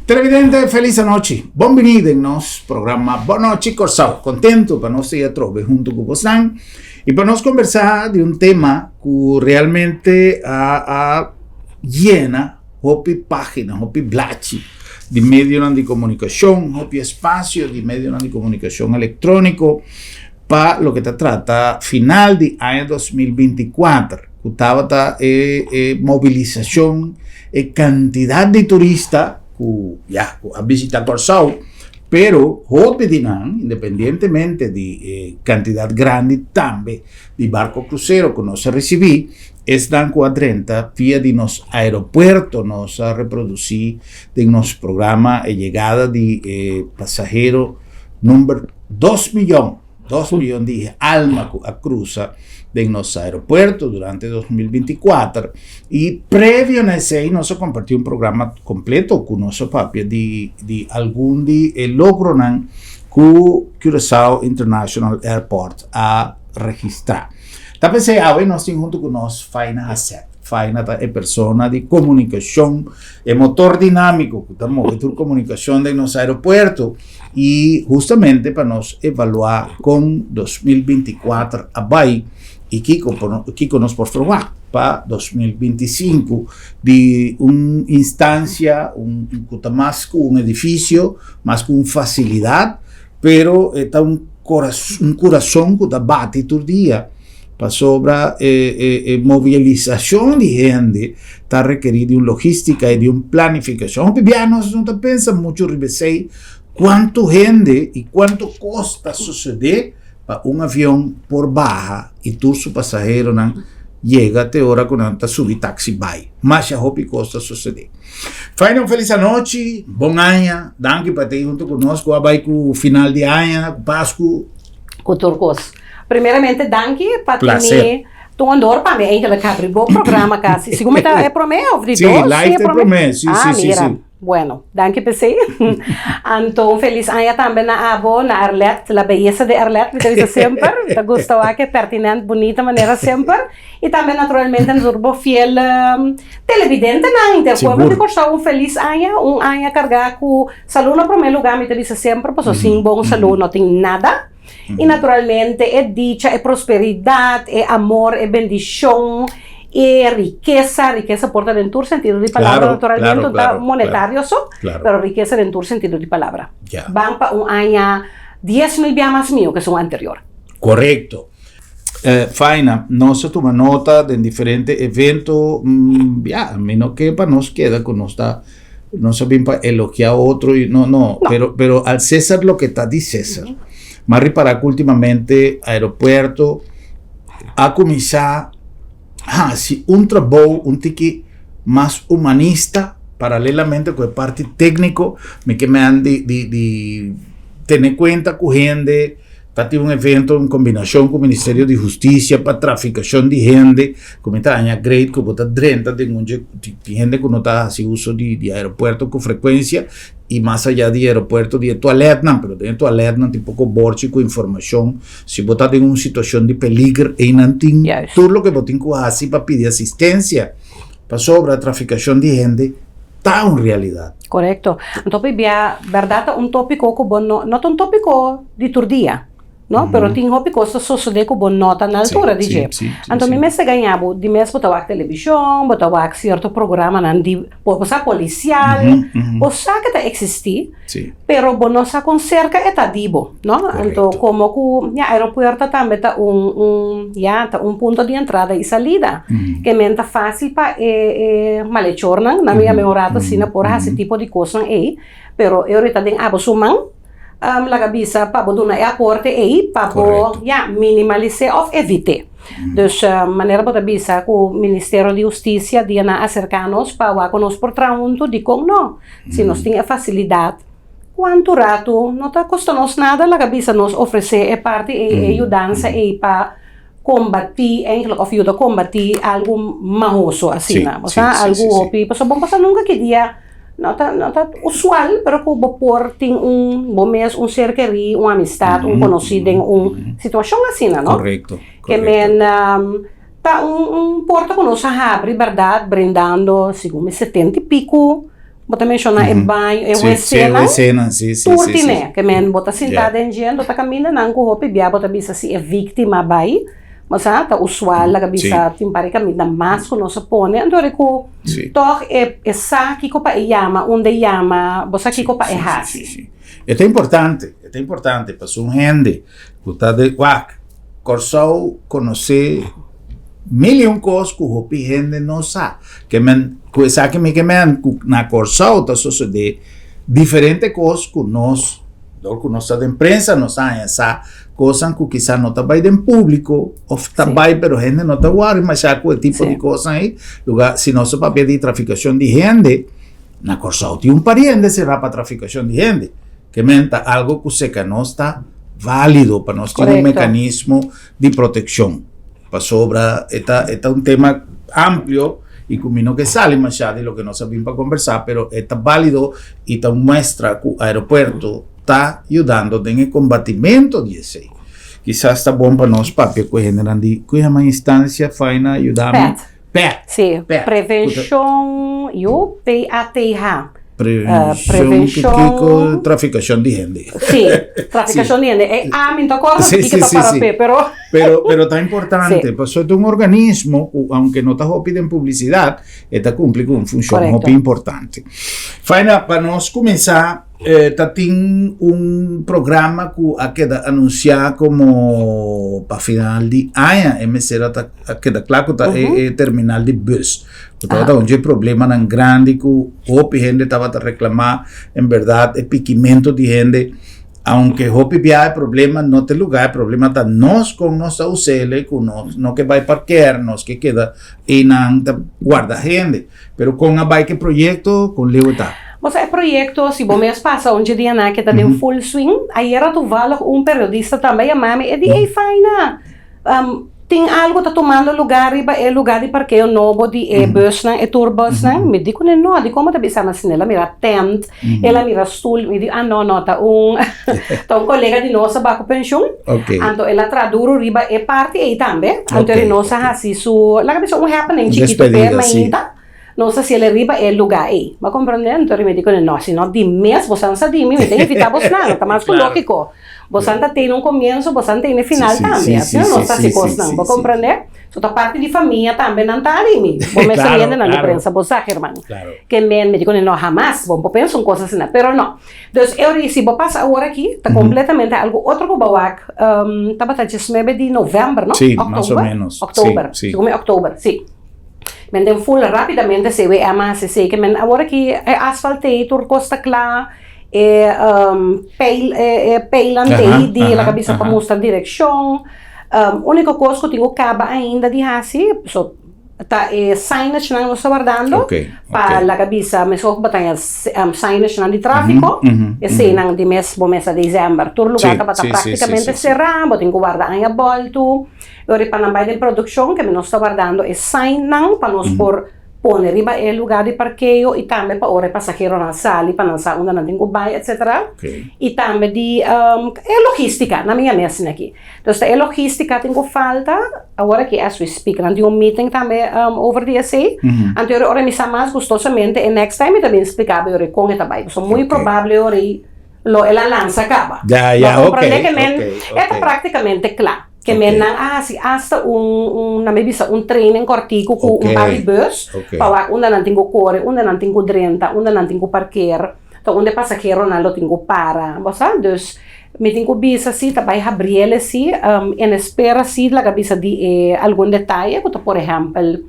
Televidente, felis anochi. Bon bini den nos programa Bon Nochi Kòrsou. Kontentu pa nos ta atrobe huntu ku bosnan i pa nos kombersá di un tema ku realmente a a yena hopi página, hopi blachi di medionan di komunikashon, hopi espasio di medionan di komunikashon elektróniko pa loke ta trata final di aña 2024 ku tabata e e mobilisashon, e kantidat di turista ku ya ku a bishita Kòrsou, pero hopi di nan independientemente di e kantidat grandi tambe di barko krusero ku nos a risibí, esnan ku a drenta via di nos aeropuerto. Nos a reprodusí den nos programa e yegada di e pasahero number 2 miyon, 2 miyon di alma ku a krusa den nos aeropuerto durante 2024. I previo na esei nos a kompartí un programa kompleto ku nos a papia di algun di e logronan ku Curaçao International Airport a registrá. Ta p'esei awe nos tin huntu ku nos Faina Haseth. Faina ta e persona di komunikashon, e motor dinámiko ku ta move tur komunikashon den nos aeropuerto i hustamente pa nos evaluá kon 2024 a bai i kiko por kiko nos por ferwagt pa 2025 di un instansia un ku ta mas ku un edifisio, mas ku un fasilidat, pero e ta un un kurason ku ta bati tur dia pasobra e e e mobilisashon di hende ta rekerí di un logístika i di un planifikashon. Hopi bia nos no ta pensa muchu riba esei, kuantu hende i kuantu kos ta sosodé pa un avion por baha i tur su pasaheronan yega te ora ku nan ta subi taksi bai. Masha hopi kos ta sosodé. Faina un felis anochi, bon aña, danki pa ta ei huntu ku nos ku a bai ku final di aña, ku Pasku. Ku tur kos. Primeramente danki pa tene tu honor pa mi eigenlijk habri bo programa kasi. Sigun mi ta e prome of di Sí, dos? live ta e prome, sí, Ah, sí, sí, mira. sí. Bueno, danki p'esei. Anto un felis aña tambe na abo, na Arlette, la belleza de Arlette, mi ta bisa semper. Mi ta gusta wak e pertinent, bunita manera semper. I tambe naturalmente na tur bo fiel televidentenan den pueblo di Sigur. Kòrsou un felis aña, un aña kargá ku salú na promé lugá, mi ta bisa semper, pasobra sin bon salú no tin nada. I naturalmente e dicha, e prosperidat, e amor, e bendishon, e rikesa, rikesa por ta den tur sentido di palabra naturalmente, no ta monetario so, pero rikesa den tur sentido di palabra. Ban pa un aña 10,000 bia mas mihó ku esun anterior. Korekto. Faina, nos a tuma nota den diferente evento, ya, mi no ke pa nos keda ku nos ta, nos a bin pa elogia otro y no, no, pero, pero al César lo que ta di César. M'a ripara ku ultimamente aeropuerto a kuminsá hasi un trabou un tiki mas humanista paralelamente ku e parti tékniko. Mi ke men di di di tene kuenta ku hende ta tin un evento en kombinashon ku Ministerio di Hustisia pa trafikashon di hende ku mi ta haña great ku bo ta drenta den un dje tin hende ku no ta hasi uso di di aeropuerto ku frekuensia i mas aya di aeropuerto di e tualètnan, pero den e tualètnan tin poko borchi ku informashon si bo ta den un situashon di peliger einan tin tur loke bo tin ku hasi pa pidi asistensia pasobra trafikashon di hende ta un realidat. Korekto. Anto pabia bèrdat ta un topiko ku bo no, no ta un topiko di tur dia, no, pero tin hopi kos ta sosodé ku bo no ta na altura di dje. Anto mi mester gaña bo, di mes bo ta wak televishon, bo ta wak sierto programanan di, bo sa polisial, bo sa ke ta eksistí, pero bo no sa kon serka e ta di bo, no. Anto komo ku ya aeropuerto tambe ta un un ya ta un punto di entrada i salida, ke men ta fásil pa e e malechornan, nan mi a mehor rato asina por hasi tipo di kosnan ei, pero e ora ta den abo su man, laga bisa pa bo duna e aporte ei pa bo ya minimalis'é òf evit'é. Dus manera bo ta bisa ku Ministerio di Hustisia dia nan aserká nos pa wak ku nos por traha huntu, dikon no? Si nos tin e fasilidat, kuantu ratu no ta kosta nos nada laga bisa nos ofresé e parti ei, e yudansa ei pa kombatí eigenlijk òf yuda kombatí algu mahoso asina. Bo sa algu hopi, pasobra bo no pasa nunka ki dia no ta no ta usual pero ku bo por tin un bo mes un ser kerí, un amistat, un konosí den un situashon asina no. Ke men ta un un porta ku nos a habri bèrdat brindando segun mi 70 i piku. Bo ta menshoná e baño, e wc-nan. Sí, wc-nan, sí, sí, Tur tine. Ke men bo ta sintá den dje, bo ta kaminda nan ku hopi bia bo ta bisa si e víktima bai. Bo sa, ta usual laga bisa tin par di kaminda mas ku nos a pone. Anto ora ku tòg e sa kiko pa e yama, unda e yama, bo sa kiko pa e hasi. E ta importante, e ta importante pasobra un hende ku ta den wak Kòrsou konosé mil i un kos ku hopi hende no sa. Ke men, ku esaki mi ke men ku na Kòrsou ta sosodé diferente kos ku nos, dor ku nos ta den prensa nos ta haña sa kosnan ku kisa no ta bai den públiko òf ta bai pero hende no ta wòri mashá ku e tipo di kosnan ei. Luga si nos ta papia di trafikashon di hende, na Kòrsou tin un par di hende será pa trafikashon di hende. Ke men ta algo ku seka nos ta válido pa nos tin un mekanismo di protekshon. Pasobra e ta e ta un tema amplio i ku mi no ke sali mashá di loke nos a bin pa kombersá, pero e ta válido i ta un muestra ku aeropuerto ta yudando den e kombatimento di esei. Kisas ta bon pa nos papia ku e hendenan di, ku yama instansia Faina yuda mi? Pet. Pet. Sí, Pet. prevenshon, yu, P-A-T-H. Prevenshon kiko trafikashon di hende. Sí, trafikashon di hende. E A mi no ta kòrda si kiko ta para p'e, pero. Pero, pero ta importante, pasobra ta un organismo ku aunke no ta hopi den publisidat, e ta kumpli ku un funshon hopi importante. Faina, pa nos kuminsá, ta tin un programa ku a keda anunsiá komo pa final di aña e mester a ta a keda kla ku ta e terminal di bus. Ku tabata un dje problemanan grandi ku hopi hende tabata reklamá, en bèrdat e pikimento di hende, aunke hopi bia e problema no ta e lugá, e problema ta nos kon nos ta us'el, ku nos no ke bai parker, nos ke keda einan ta warda hende. Pero kon a bai ku e proyekto, kon leu e ta? Bo sa e proyekto, si bo mes pasa un dje dianan ke ta den full swing, ayera toevallig un periodista tambe a yama mi, e di, Ey Faina, Tin algo ta tumando lugar riba e lugar di parkeo nobo di e busnan, e tourbusnan? Mi di kuné no, dikon bo ta bisa mi asina? El a mira tent, el a mira stul, mi di ah no no ta un ta un kolega di nos a bai ku penshun, anto el a traha duru riba e parti ei tambe, anto eri nos a hasi su laga bisa un happening chikitu p'e mainta, nos a hasiel riba e lugar ei, bo a komprende? Anto eri mi di kuné no, si no di mes bo san sa di mi, mi ta invita bosnan, ta mas ku lógiko. Bosan ta tene un komienso, bosan tene final tambe. Asina nos ta hasi kosnan, bo komprendé? So ta parti di famia tambe nan ta di mi. Bo mester hende nan di prensa bo sa, herman. Ke men mi di kuné, no hamas, bo no por pensa un kos asina, pero no. Dus e ora si bo pasa awor aki, ta kompletamente algu otro ku bo wak, tabata diesnuebe di novèmber, no? Òktober? Òktober, segun mi òktober, si. Men den ful rápidamente CWM a hasi esei, ke men awor aki e asfalt'ei, tur kos ta kla. E peil e peilan tei di laga bisa pa mustra direkshon. Úniko kos ku tin ku kaba ainda di hasi so ta e signagenan nos ta wardando pa laga bisa meskos ku bo ta haña signagenan di tráfiko eseinan di mes bo mes a desèmber tur lugá tabata práktikamente será bo tin ku warda aña bòltu i ora pa nan bai den produkshon ke nos ta wardando e signnan pa nos por pone riba e lugar di parkeo y tambe pa ora e pasaheronan sali pa nan sa unda nan tin cu bay etcetera. Y tambe di e logistica, nan mi yama asina aki. Entonces ta e logistica tin cu falta, awor aki as we speak nan tin un meeting tambe over di esey, anto ora mi sa mas gustosamente e next time mi ta bin splica bo ora con e ta bay, pasobra muy probable ora lo el a lansa caba. Bo comprende ke men e ta practicamente cla. Ke men nan a hasi asta un un nan mi bisa un training kòrtiku ku un par di bus pa wak unda nan tin ku kore, unda nan tin ku drenta, unda nan tin ku parker, ta unda e pasaheronan lo tin ku para, bo sa. Dus mi tin ku bisa si ta bai habriel esi en espera si laga bisa di e algun detaye ku ta por ehèmpel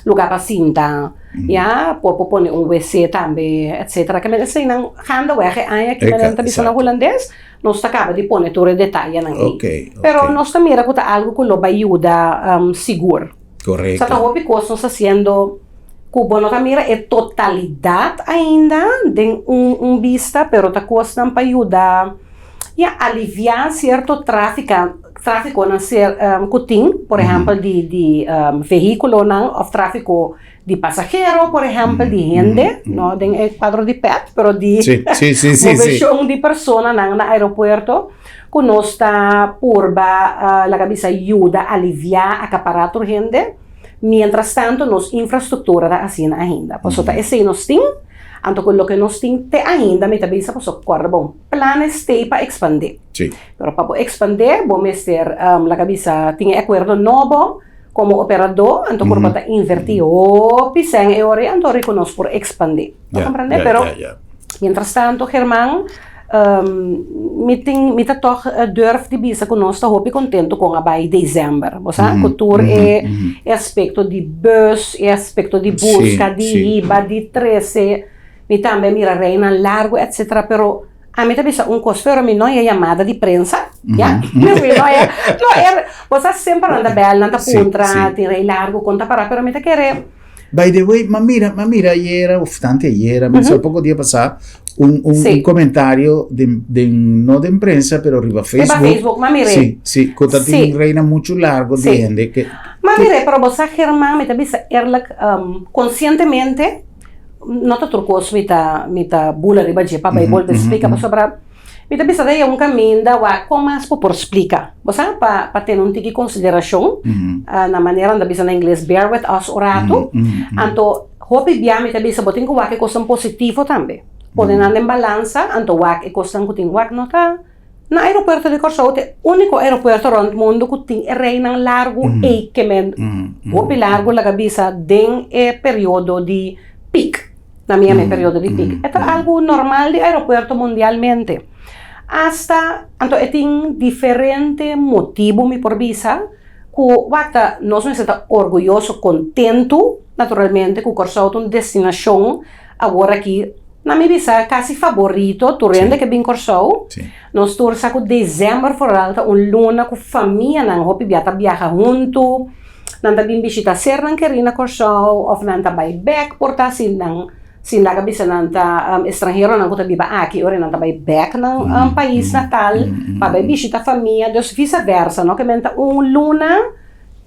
luga pa sinta, ya, por por pone un wc tambe etcetera. Ke men eseinan gaandeweg e aña ki men ta bisa na hulandes. Nos ta kaba di pone tur e detayenan ei. Pero nos ta mira ku ta algu ku lo bai yuda sigur. Sa ta hopi kos nos ta hasiendo ku bo no ta mira e totalidat ainda den un un bista, pero ta kosnan pa yuda ya aliviá sierto trafika trafikonan ser ku tin, por ehèmpel di di vehíkulonan òf tráfiko di pasahero, por ehèmpel, di hende, no den e kuadro di pèt, pero di moveshon di personanan na aeropuerto, ku nos ta purba, laga bisa, yuda aliviá, akapará tur hende. Mientras tanto nos infrastruktura ta asina ainda. Pasobra ta esei nos tin. Anto ku loke nos tin te ainda mi ta bisa pasobra kòrda bon, planes t'ei pa ekspandé. Pero pa bo ekspandé bo mester laga bisa tin e akuerdo nobo komo operadó, anto ku bo ta invertí hopi sèn e ora ei anto ora ku nos por ekspandé. Bo komprendé? Pero mientras tanto German mi tin mi ta tòg durf di bisa ku nos ta hopi kontentu kon a bai desèmber. Bo sa ku tur e aspekto di bus, e aspekto di buska, di hiba, di trese, mi tambe a mira reinan largu etcetera pero ami ta bisa un kos pero mi no haya yamada di prensa ya mi no haya no bo sa semper nan ta bèl nan ta puntra tin rei largu kon ta para pero mi ta kere. By the way, m'a mira, m'a mira ayera, of tanti ayera, mi sa poko dia pasá, un, un, un comentario den, den, no den prensa, pero riba Facebook. Riba Facebook, m'a mir'é. Sí, sí, ku ta tin reina muchu largo di hende ke. M'a mir'é, pero bo sa German, mi ta bisa eerlijk, konsientemente, no ta tur kos mi ta, mi ta bula riba dje pa bai bolbe splika, pasobra mi ta bisa ta un kaminda wak kon mas bo por splika, bo sa, pa pa tene un tiki konsiderashon, na manera nan ta bisa na ingles bear with us un ratu, anto hopi bia mi ta bisa bo tin ku wak e kosnan positivo tambe, pone nan den balansa, anto wak e kosnan ku tin wak no ta na aeropuerto di Kòrsou ta e úniko aeropuerto rònt mundu ku tin e reinan largu ei ke men hopi largu laga bisa den e periodo di pik. Na mi e periodo di pik. E ta algu normal di aeropuerto mundialmente. Asta, anto e tin diferente motibu mi por bisa ku wak ta nos mester ta orguyoso, kontentu naturalmente ku Kòrsou ta un destinashon awor aki na mi bisa kasi faborito tur hende ke bin Kòrsou. Nos tur sa ku desèmber foral ta un luna ku famianan hopi bia ta biaha huntu. Nan ta bin bishita sernan kerí na Kòrsou òf nan ta bai bèk por ta si nan si laga bisa nan ta estranheronan ku ta biba aki ora nan ta bai bèk nan pais natal pa bai bishita famia dus visa versa no ke men ta un luna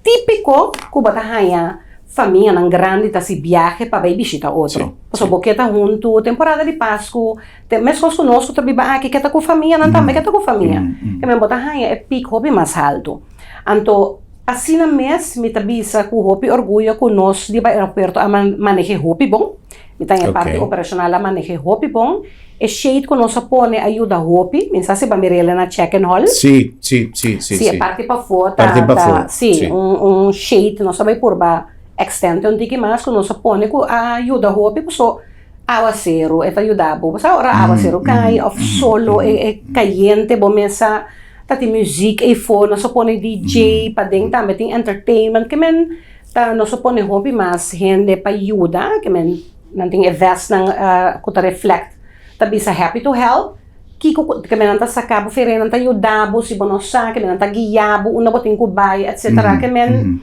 típiko ku bo ta haña famianan grandi ta hasi biahe pa bai bishita otro pasobra bo ke ta huntu temporada di pasku te meskos ku nos ku ta biba aki ke ta ku famia nan tambe ke ta ku famia ke men bo ta haña e pik hopi mas haltu anto. Asina mes mi ta bisa ku hopi orguyo ku nos riba aeropuerto a maneh'é hopi bon. Mi ta e parti operashonal a maneh'é hopi bon. E shade ku nos a pone a yuda hopi. Mi sa si bo a mir'el na check-in hall. Sí, sí, sí, sí. Sí, e parti pafó ta, ta, sí, un un shade nos a bai purba extende un tiki mas ku nos a pone ku a yuda hopi paso awaseru e ta yuda bo. Bo sa ora awaseru kai òf solo e kayente bo mes a. Ta tin muziek eyfo, nos a pone DJ paden tambe tin entertainment ke men ta nos a pone hopi mas hende pa yuda ke men nan tin e vestnan ku ta reflect ta bisa happy to help kiko ku ke men nan ta saka bo fere nan ta yuda bo si bo no sa ke men nan ta guia bo unda bo tin ku bai etcetera ke men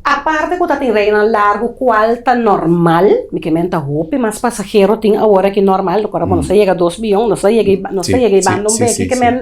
aparte ku ta tin reinan largu kual ta normal mi ke men ta hopi mas pasahero tin awor aki normal lo ku nos a yega dos biyon nos a yega nos a yega e banda un beki ke men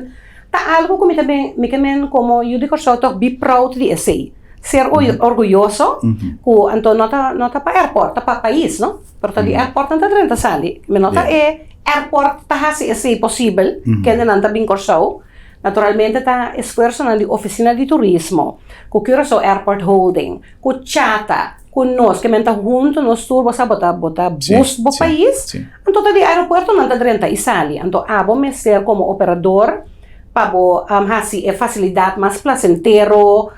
Ta algu ku mi ta bin, mi ke men komo yu di Kòrsou tòg be proud di esei. Ser orguyoso ku anto no ta no ta pa airport, ta pa pais no. Pero ta di airport nan ta drenta sali. Mi no ta e airport ta hasi esei posibel, kendenan ta bin Kòrsou. Naturalmente ta esfuersonan di Ofisina di Turismo, ku Curaçao Airport Holding, ku Chata, ku nos, ke men ta huntu nos tur bo sa bo ta bo ta boost bo pais, anto ta di aeropuerto nan ta drenta i sali. Anto abo mester komo operador pa bo hasi e fasilidat mas plasentero,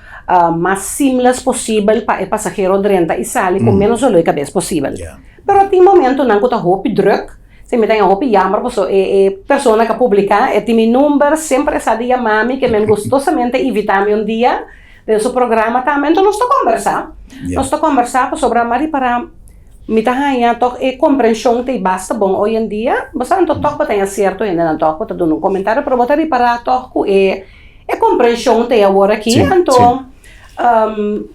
mas seamless posibel pa e pasahero drenta i sali ku menos dolor di kabes posibel. Pero tin momentonan ku ta hopi druk. Si mi ta haña hopi yamber paso e e persona ku a publiká e tin mi number, semper e sa di yama mi ke men gustosamente invitá mi un dia den su programa tambe. Enton nos ta kombersá, nos ta kombersá pasobra mi a ripará mi ta haña tòg e komprenshon ta e basta bon hoy en dia. Bo sa anto tòg bo ta haña sierto hendenan tòg ku ta duna un komentario pero bo ta ripará tòg ku e e komprenshon ta e awor aki. Anto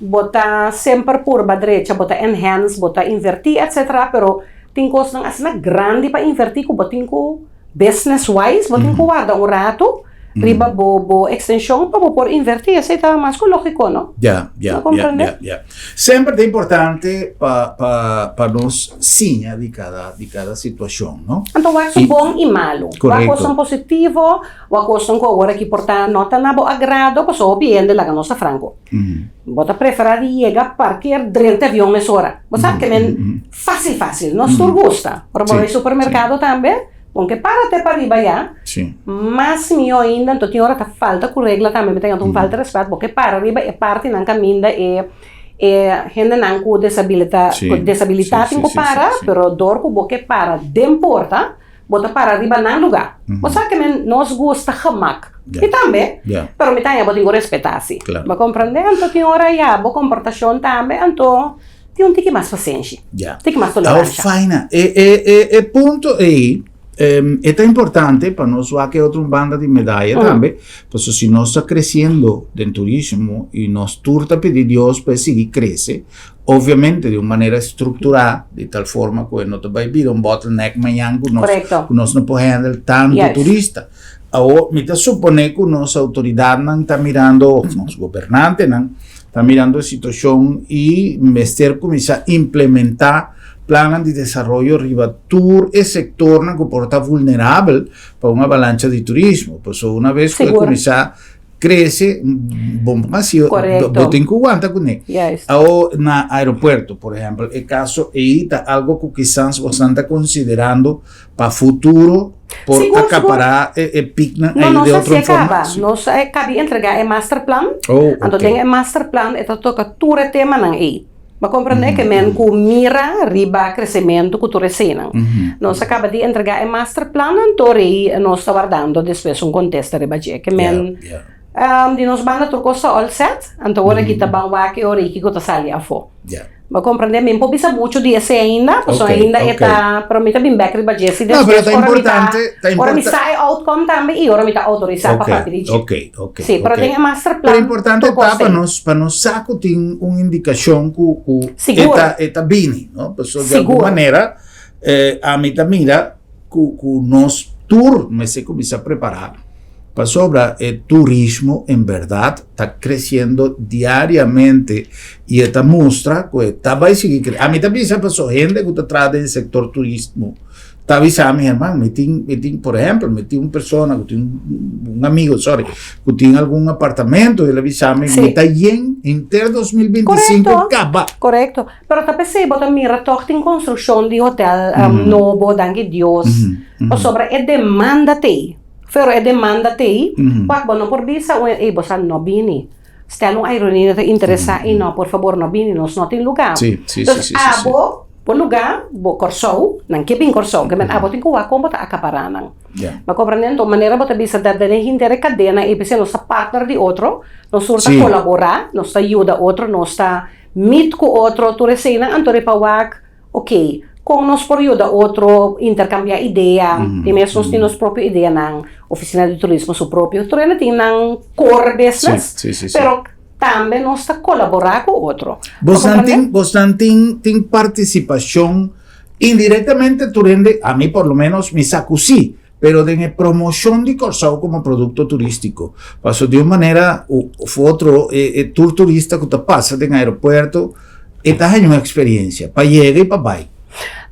bo ta semper purba drecha, bo ta enhance, bo ta invertí etcetera pero Tin kosnan asina grandi pa invertí ku bo tin ku business wise bo tin ku warda un ratu. Riba bo bo extension pa bo por inverti, esey ta mas cu logico, no? Ya, ya, ya, ya, ya. Semper ta importante pa pa pa nos siña di cada di cada situacion, no? Anto wak su bon y malo. Wak cosnan positivo, wak cosnan cu awor aki por ta no ta na bo agrado, pasobra hopi hende laga nos ta franco. Bo ta prefera di yega parkeer drenta avion mesora. Bo sa ke men facil facil, nos tur gusta. Ora bo bay supermercado tambe. Bon ke para te pariba ya, mas mihó ainda, anto tin ora ta falta ku regla tambe, mi ta yanta un falta respet, bo ke para riba e partinan kaminda e e hendenan ku desabilita ku desabilitat tin ku para, pero dor ku bo ke para den porta, bo ta para riba nan lugá. Bo sa ke men nos gusta gemak, mi tambe, pero mi ta haña bo tin ku respetá si. Bo komprendé? Anto tin ora ya bo komportashon tambe, anto. Tin un tiki mas pasenshi. Ya. Tiki mas toleransha. Awo faina. E, e, e, e punto ei, um, e ta importante pa nos wak e otro banda di medaya mm. tambe, paso si nos ta creciendo den turismo y nos tur ta pidi Dios pa e sigui crece, obviamente di un manera estructurá, di tal forma ku e no ta bai bira un bottleneck mañan ku nos, Correcto. ku nos no por handle tanto Juist. turista. Awo mi ta supone ku nos autoridadnan ta mirando, of nos gobernantenan, Ta mirando e situacion y mester cuminsa implementa plannan di desaroyo riba tur e sectornan cu por ta vulnerabel pa un avalancha di turismo. Pasobra una vez cu e cuminsa crece, bo bo tin cu wanta cune. Awo na aeropuerto, por ehempel, e caso ey ta algo cu kisas bosan ta considerando pa futuro por Sigur, acapará e, e pieknan No, ei nos de a otro si forma? acaba. Sí. Nos a cabi entrega e masterplan. Oh, Anto ok. den e masterplan e ta toca tur e temanan ei. Bo comprende ke men ku mira riba crecemento ku tur eseinan. Nos a caba di entrega e masterplan anto rei nos ta wardando despues un contesta riba dje. Ke men Ja, ja. di nos banda tur cos ta all set. Anto ora ki ta ban wak e ora ei kiko ta sali afo. Ja. Bo comprende? Mi por bisa mucho di esei ainda, pasobra Ok, ainda e ok. ta, pero mi ta bin bek riba dje si No, pero despues ta ora mi ta, importante, ta ora mi importa. sa e outcome tambe y ora mi ta autorisa pa Ok, papia di dje. ok, ok, Sí, pero ok. den e master Pero plan importante tur cos ta pa ei. nos, pa nos sa cu tin un indicacion cu, cu e Sigur. ta, e ta bini, no? Pasobra di algun Sigur. manera, eh, ami ta mira cu, cu nos tur mester cuminsa prepara pasobra e turismo en berdad ta creciendo diariamente y e ta mustra cu e ta bay sigui crece. Ami ta bisa paso hende cu ta traha den sector turismo ta bisa mi, herman, mi tin, mi tin, por ehempel, mi tin un persona cu tin un amigo, sorry, cu tin algun apartamento y el a bisa mi, mi ta yen henter 2025 Correcto, caba. Correcto. Pero ta pesey bo ta mira toch tin construccion di hotel nobo, danki Dios, pasobra e demanda t'ey. Pero e demanda t'ey, wak bo no por bisa un ey bo sa no bini. Stel un aerolínea ta interesa y no, por fabor no bini, nos no tin lugar. Entonces abo, bo lugar, bo Kòrsou, nan ke bin Kòrsou, ke men abo tin ku wak kon bo ta akapará nan. Bo komprende? Enton manera bo ta bisa dat den e henter e kadena ey p'esei nos ta partner di otro, nos tur ta kolaborá, nos ta yuda otro, nos ta meet ku otro, tur eseinan, anto riba wak. Ok, kon nos por yuda otro interkambiá idea? Tin mes nos tin nos propio ideanan, Ofisina di Turismo su propio, tur hende tin nan core business, pero tambe nos ta kolaborá ku otro. Bosnan tin, bosnan tin, tin partisipashon indirektamente tur hende, ami por lo menos mi sa ku sí, pero den e promoshon di Kòrsou komo produkto turístiko. Paso di un manera òf otro e e tur turista ku ta pasa den aeropuerto e ta haña un eksperensia pa yega i pa bai.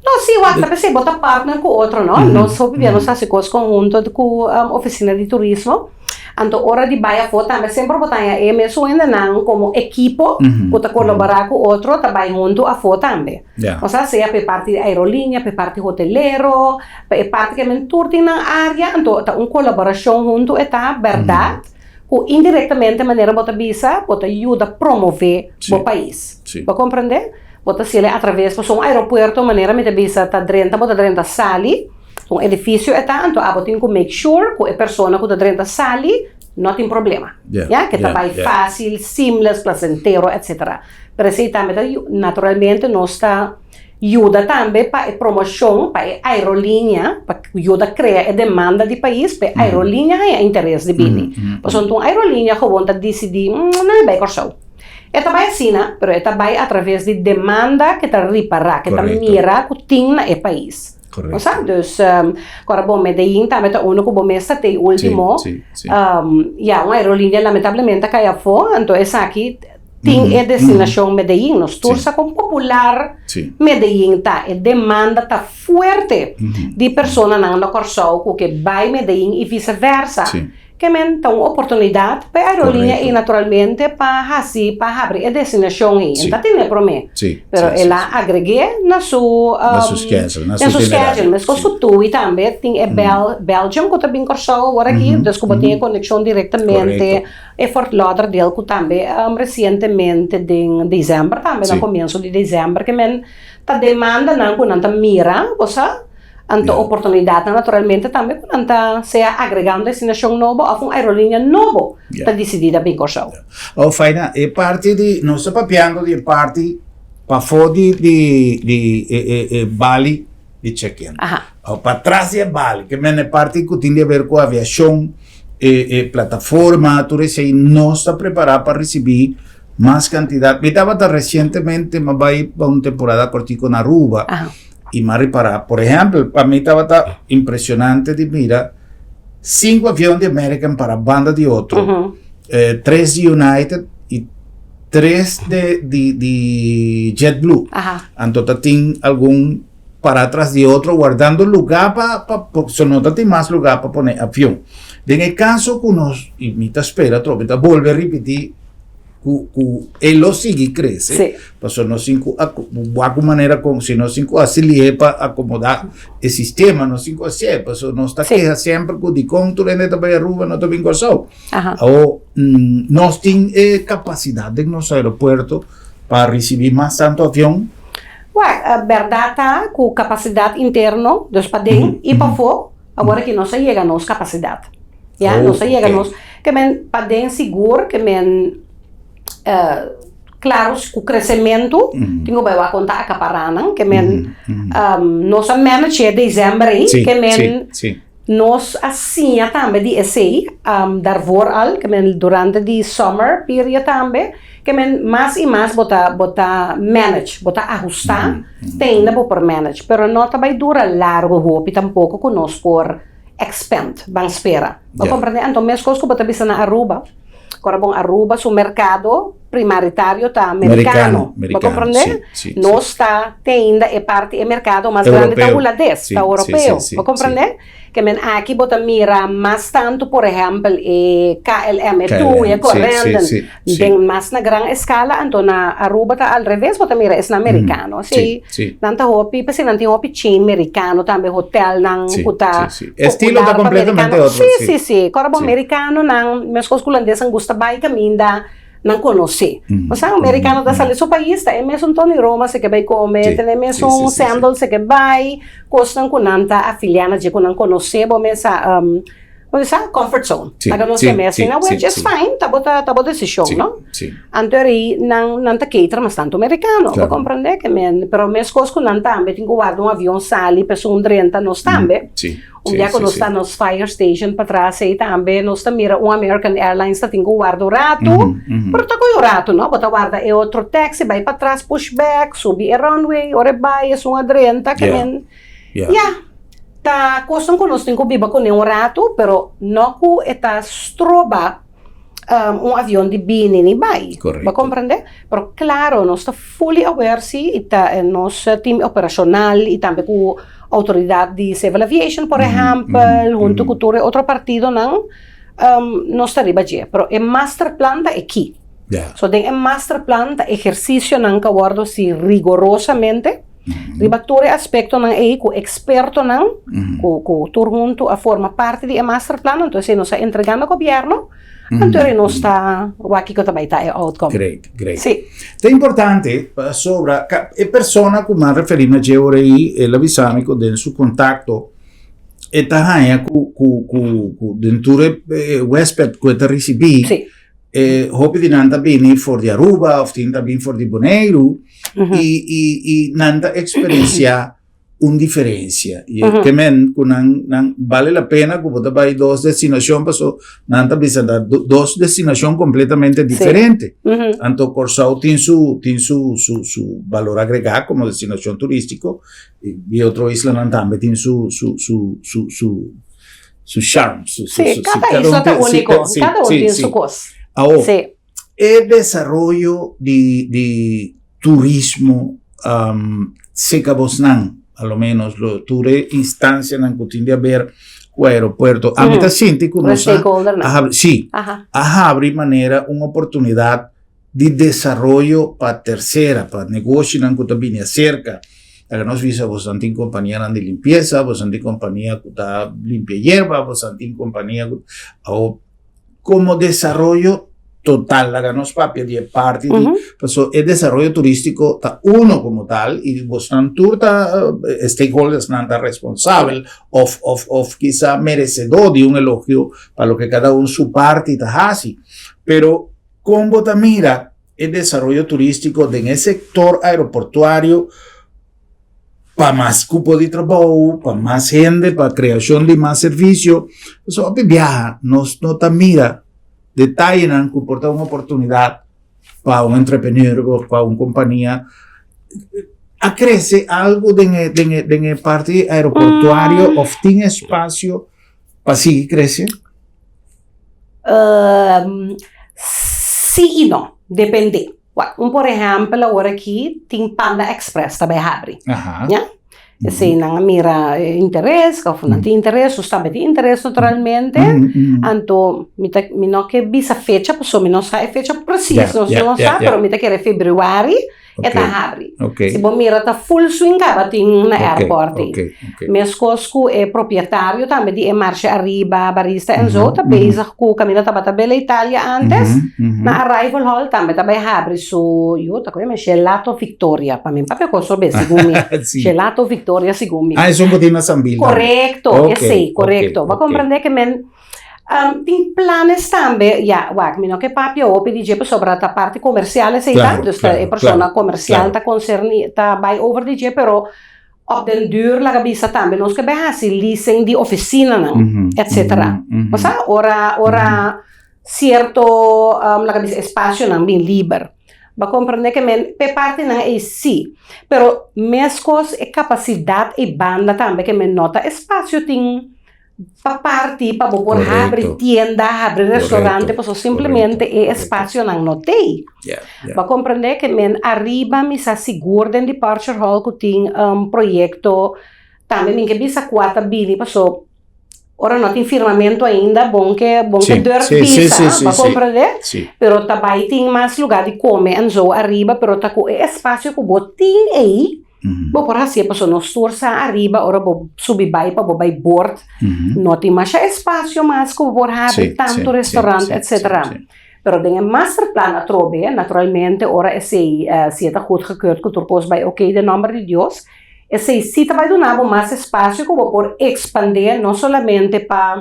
No, sí, wak, ta p'esei bo ta partner ku otro, no? Nos hopi bia nos hasi kos konhunto ku ofisina di turismo. Anto ora di bai afó tambe semper bo ta haña e mesun hendenan komo ekipo ku ta kolaborá ku otro ta bai huntu afó tambe. Osea sea pa e parti di aerolínea, pa e parti hotelero, pa e parti ke men tur tin nan área, anto ta un kolaborashon huntu e ta bèrdat ku indirektamente manera bo ta bisa bo ta yuda promové bo pais. Bo komprendé? Bo ta hasiel atraves pasobra un aeropuerto manera mi ta bisa ta drenta bo ta drenta sali. Un edifisio e ta, anto abo tin ku make sure ku e persona ku ta drenta sali no tin problema. Ya, ke ta bai fásil, seamless, placentero, etcetera. Pero esei tambe ta naturalmente nos ta yuda tambe pa e promoshon, pa e aerolínea, pa yuda krea e demanda di pais, pa e aerolínea haña interes di bini. Pasobra un aerolínea gewoon ta disidí, nan e bai Kòrsou. E ta bai asina, pero e ta bai atraves di demanda ke ta ripará, ke ta mira ku tin na e pais. Correcto. O sa, dus um, kora bon Medellin tambe ta uno ku bo mes ta te ultimo. Sí, sí, sí. Um, ja, un aerolínea lamentablemente a kai afó, anto esaki tin e destinashon Medellin. Nos tur sa kon popular Sí. Medellin ta. E demanda ta fuerte di personanan na Kòrsou ku ke bai Medellin i viceversa. Sí. Ke men ta un oportunidat pa e aerolínea Correcto. ei naturalmente pa hasi pa habri e destinashon ei. Sí. E ta tene promé. Sí, Pero sí, el sí, a agreg'é na su Na su schedule, na su na su itinerario, schedule. Meskos sí. ku Tui tambe tin e Bel Belgium ku ta bin Kòrsou awor aki, dus ku bo tin e konekshon direktamente. Correcto. E Fort Lauderdale ku tambe resientemente den desèmber tambe, na Sí. komienso di desèmber ke men ta demandanan ku nan ta mira, bo sa. Anto Ja. oportunidatnan naturalmente tambe ku nan ta sea agregá un destinashon nobo òf un aerolínea nobo Ja. ta disidí ta bin Kòrsou. Oh, Faina, e parti di, nos ta papiando di e parti pafó di di di e e e bali di check-in. Aha. Oh, patras di e bali, ke men e parti ku tin di aber ku aviashon, e e plataforma, tur esei nos ta prepará pa risibí mas kantidat. Mi tabata resientemente, mi a bai pa un temporada kòrtiku na Aruba. Aha. I m'a ripará, por ehèmpel, pa mi tabata impreshonante di mira sinku avion di American para banda di otro, tres di United i tres de di di JetBlue. Anto ta tin algun para tras di otro wardando lugá pa pa so no ta tin mas lugá pa pone avion. Den e kaso ku nos, i mi ta spera atrobe, mi ta bolbe ripití, ku ku e lo sigui krese Sí. pasobra nos tin ku wak un manera kon si nos tin ku hasi lihe pa akomodá e sistema nos tin ku hasié pasobra nos ta Sí. keha semper ku dikon tur hende ta bai Aruba no ta bin Kòrsou Aha. awor nos tin e kapasidat den nos aeropuerto pa risibí mas tantu avion. Wak, bèrdat ta ku kapasidat interno, dus paden i pafó, Awor aki nos a yega nos kapasidat. Ya, Oh, nos a yega ok. nos, ke men paden sigur, ke men eh, klaro ku kresementu, tin ku bai wak kon ta akapará nan, ke men nos a manage e desèmber ei, Sí, ke men sí, sí. nos a siña tambe di esei, daarvoor al, ke men durante di summer period tambe, Ke men mas i mas bo ta bo ta manage, bo ta ahustá te ainda bo por manage, pero no ta bai dura largo hopi tampoko ku nos por expand, ban spera. Bo Ya. komprendé? Anto meskos ku bo ta bisa na Aruba, kora bon Aruba su merkado primaritario ta Merikano, merikano. Bo merikano, komprendé? sí, sí, sí. Nos ta te ainda e parti e merkado mas grandi ta Europeo. hulandes, Sí, ta sí, europeo. sí, sí, Bo sí. komprendé? Ke men aki bo ta mira mas tantu, por ehèmpel, e KLM, e TUI, e KLM, sí, sí, Corendon, sí, sí. den mas na gran eskala, anto na Aruba ta al reves, bo ta mira esnan merikano. Sí, Sí, sí. nan ta hopi, p'esei nan tin hopi chain merikano tambe, hotelnan Sí, ku ta sí, sí. Estilo ta popular pa completamente merikano. otro, Sí, sí. sí, sí. Kòrda bo Sí. merikanonan, meskos ku hulandesnan gusta bai kaminda nan konosé. Osea, un merikano ta sali su pais, ta e mesun Tony Roma se ke bai kome, Sí, ta e sí, mesun sí, sí, sí. Sandals se ke bai, kosnan ku nan ta afiliá na dje, ku nan konosé, bo mes a, bo mes a comfort zone. Sí, Laga nos sí, yam'é sí, asina, sí, which is sí. fine, ta bo ta bo desishon, Sí, no? sí. Anto eri nan nan ta cater mas tantu merikano, bo Claro. komprendé? Ke men, pero meskos ku nan tambe tin ku warda un avion sali pa esun drenta, nos tambe. Sí. Un bia ku nos ta nos fire station patras ei tambe nos ta mira un American Airlines ta tin ku warda un ratu, pero ta koe un ratu no, bo ta warda e otro taxi bai patras push back, subi e runway, ora e bai esun a drenta ke men ya, ta kosnan ku nos tin ku biba kuné un ratu pero no ku e ta stroba un avion di bini ni bai, bo comprende? Pero claro nos ta fully aware si y ta nos team operacional y tambe cu autoridad di Civil Aviation por ehempel hunto cu tur e otro partidonan nos ta riba dje, pero e master plan ta e ki. So den e master plan ta ehercicionan cu a wordo haci rigorosamente riba tur e aspectonan ey cu expertonan cu cu tur hunto a forma parti di e master plan, anto esey nos a entrega na gobierno, anto eri nos ta wak kico ta bay ta e outcome. Great, great. Si. Ta importante pasobra e persona cu mi a referi na dje ora ey, el a bisa mi cu den su contacto e ta haya cu cu cu den tur e huesped cu e ta ricibi, Si. E hopi di nan ta bini for di Aruba of tin ta bini for di Boneiru i i i nan ta eksperensiá Un diferencia. Y ke men ku nan nan bale la pena ku bo ta bai dos destinacion paso nan ta bisa da dos destinacion completamente diferente. Anto Kòrsou tin su tin su su su balor agregá komo destinacion turístiko y otro islanan tambe tin su su su su su su charm. Su, su, Sí, su, kada cada isla un ta tin- sí, úniko. sí, Kada un sí, tin sí. su kos. Awo, Sí. e desaroyo di di turismo seca bosnan, a lo menos lo tur e instancianan cu tin di haber cu aeropuerto. A mi ta sinti cu nos a, a habri, sí, a habri manera un oportunidad di desaroyo pa tercera, pa negoshinan cu ta bini acerca. Laga nos bisa bosan tin companianan di limpieza, bosan tin compania cu ta limpia yerba, bosan tin compania cu, awo, Como desaroyo total, laga nos papia di e parti di, paso e desaroyo turístiko ta uno como tal i bosnan tur ta stakeholdersnan ta responsabel of of of kisa meresedó di un elogio pa loke kada un su parti ta hasi. Pero kon bo ta mira e desaroyo turístiko den e sektor aeroportuario pa mas cupo di trabou, pa mas hende, pa creacion di mas servicio. Pasobra hopi biaha nos no ta mira detayenan cu por ta un oportunidad pa un entrepreneur of pa un compania a crece algo den e den e den e parti aeroportuario of tin espacio pa sigui crece? Sí y no, depende. Wak, un por ehèmpel awor aki tin Panda Express ta bai habri. Ya? Esei nan a mira e interes, òf nan tin interes, nos tambe tin interes naturalmente. Anto mi ta mi no ke bisa fecha pasobra mi no sa e fecha presis, nos no sa, pero mi ta kere febrüari e ta habri. Si bo mira ta full swing kaba tin na airport ei. Meskos ku e propietario tambe di e Marshe Ariba, Barista en zo ta bezig ku kaminda tabata Bella Italia antes, na Arrival Hall tambe ta bai habri su, yo ta koe Gelato Victoria, pa mi papia kos sobe segun mi, Gelato Victoria segun mi. Ah, esun ku tin na Sambil tambe. Korekto, esei, korekto. Bo a komprende ke men tin planes tambe, ya, wak, mi no ke papia hopi di dje pasobra ta parti komersial esei ta, dus ta e persona komersial ta konserni, ta bai over di dje, pero Op den duur laga bisa tambe nos ke bai hasi leasing di oficinanan etcetera. Bo sa ora ora cierto laga bisa espacionan bin liber. Bo a comprende ke men p'e partinan ei si, pero mescos e capacidad ei banda tambe ke men no ta espacio tin pa parti pa bo por habri tienda, habri restaurante, pasobra simplemente e espacionan no t'ei. Bo a comprende ke men ariba mi sa sigur den departure hall ku tin un proyecto, tambe mi ke bisa kua ta bini paso ora no tin firmamento ainda bon ke bon ke durf bisa, bo a comprende? Pero ta bai tin mas lugar di come en zo ariba pero ta ku e espacio ku bo tin ei. Bo por hasié pasobra nos tur sa ariba ora bo subi bai pa bo bai bord no tin masha espacio mas ku bo por habri tantu restaurant etcetera. Pero den e masterplan atrobe naturalmente ora esei si e ta goedgekeurd ku tur kos bai oké den nomber di Dios esei si ta bai duna bo mas espacio ku bo por expande no solamente pa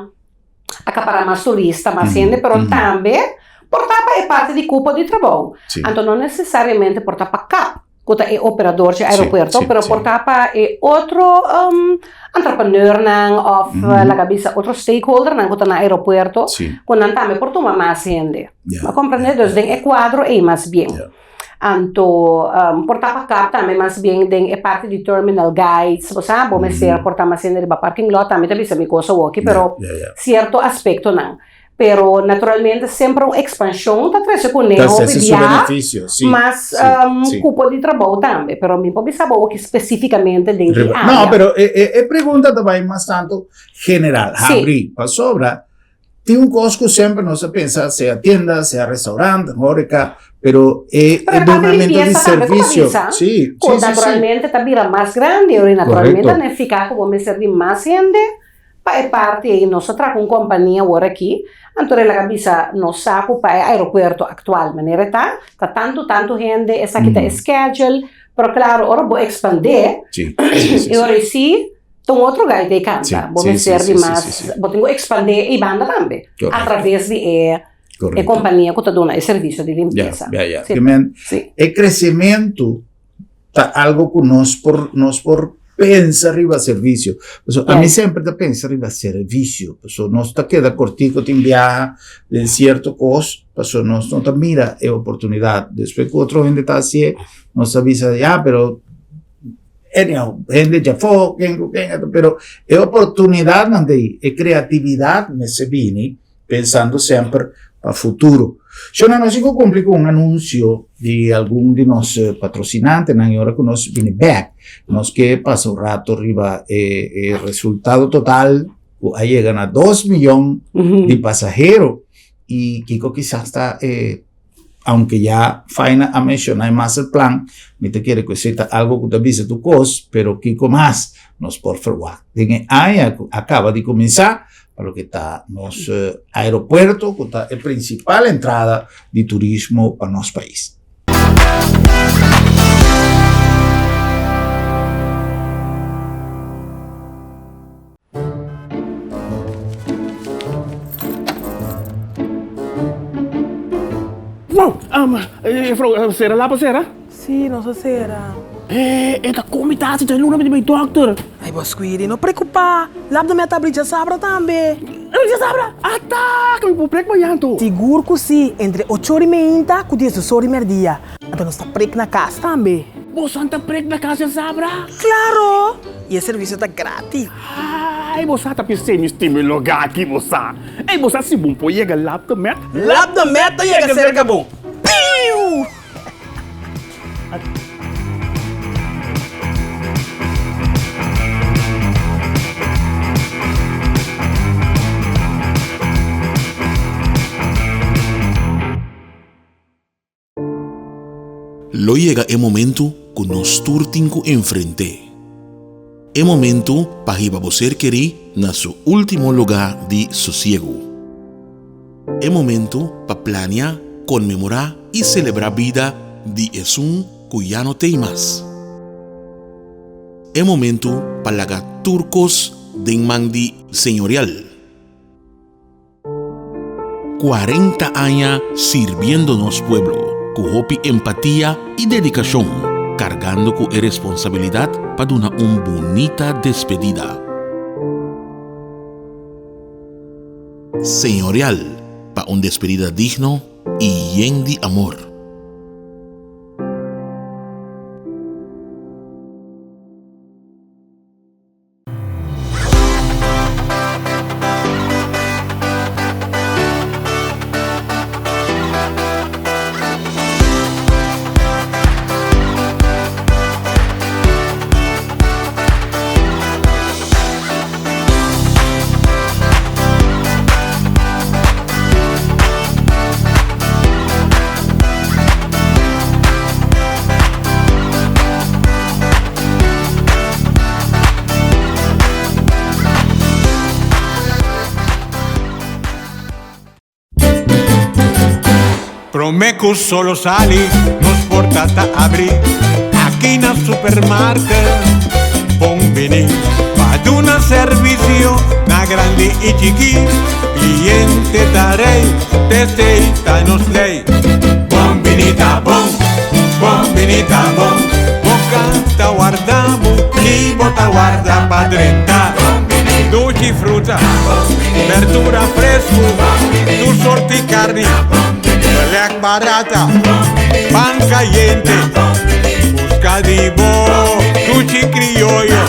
acapará mas turista, mas hende, pero tambe por ta pa e parti di cupo di trabou. Anto no necesariamente por ta pa kap, cu ta e operador dje aeropuerto, pero por ta pa e otro entrepreneurnan of laga bisa otro stakeholdernan cu ta na aeropuerto, cu nan tambe por tuma mas hende. Bo a comprende? Dus den e cuadro ey mas bien. Anto por ta pa kap tambe mas bien den e parti di terminal guides, bo sa, bo mester por ta mas hende riba parking lot, tambe ta bisa mi kos awoki, pero sierto aspektonan. Pero naturalmente semper un ekspanshon ta trese kuné hopi bia mas kupo di trabou tambe, pero mi por bisa bo awoki spesífikamente den ki área. No, pero e pregunta ta bai mas tantu general, habrí, pasobra Tin un kos ku semper nos a pensa, sea tienda, sea restaurant, horeca, pero e, Pero e e parte dunamento di limpieza tambe ku ta servicio. bisa, Sí, ku sí, sí, sí. naturalmente ta bira mas grandi, ora naturalmente Correcto. ta nifiká ku bo mester di mas hende pa e parti ei. Nos a traha ku un kompania awor aki, anto el a bisa nos sa ku pa e aeropuerto aktual manera e ta, ta tantu tantu hende, esaki ta e schedule, pero klaro ora bo ekspandé, Sí, sí, sí, e sí. ora ei sí Ta un otro gaita e canta. Bo mester di mas, bo tin cu expande e banda tambe. A traves di e e compania cu ta duna e servicio di limpieza. Ya, ya, ya. E crecemento ta algo cu nos por, nos por. Pensa riba servisio. Paso ami semper ta pensa riba servisio. Paso nos ta keda kortiko tin biaha den sierto kos, paso nos no ta mira e oportunidat. Despues ku otro hende ta hasié, nos ta bisa ya, pero anyhow, hende djafó, ken ku ken, pero e oportunidatnan ta ei, e kreatividat mester bini pensando semper pa futuro. Shona, nos tin ku kumpli ku un anunsio di algun di nos patrosinantenan i ora ku nos bini bèk, nos ke pasa un rato riba e e resultado total ku a yega na dos miyon di pasahero i kiko kisas ta e aunke ya Faina a menshoná e masterplan, mi ta kere ku esei ta algu ku ta bisa tur kos, pero kiko mas nos por ferwagt den e aña ku a kaba di kuminsá pa loke ta nos aeropuerto ku ta e prinsipal entrada di turismo pa nos pais. Wow! Juffrouw, sera lapa sera? Sí, nos a sera. E ta komi tasi ta luna mi ta bai dokter. Ay, bo Squiri, no preocupa. Lap de mi a ta abri djasabra tambe. Abri djasabra? Ata! Ke mi por prek mañan to. Sigur ku sí, entre ocho ora i meinta ku diesdos ora i merdia. Anto nos ta prek na kas tambe. Boso ta prek na kas djasabra? Klaro! I e servisio ta gratis. Ay, bo sa ta pis'é mi stima e lugá aki, bo sa. Ey, bo sa si bon por yega Lap de Met? Lap de Met ta yega serka bo. Piu! Lo yega e momentu ku nos tur tin ku enfrent'é. E momentu pa hiba bo ser kerí na su último lugá di sosiegu. E momentu pa plania, konmemorá i selebrá bida di esun ku ya no t'ei mas. E momentu pa laga tur kos den man di Señorial. 40 aña sirbiendo nos pueblo ku hopi empatia i dedikashon, kargando ku e responsabilidat pa duna un bunita despedida. Señorial pa un despedida digno i yen di amor. Prome cu solo sali, nos porta ta abri aki na supermarket. Bon bini pa duna servicio na grandi y chiki. Cliente ta rey, t'esey ta nos ley. Bon bini ta bon, bon bini ta bon. Boca ta warda bo y bo ta warda pa drenta. Dushi fruta, berdura fresco, tur sorti carni, beleg barata, pan cayente. Busca di bo dushi crioyo.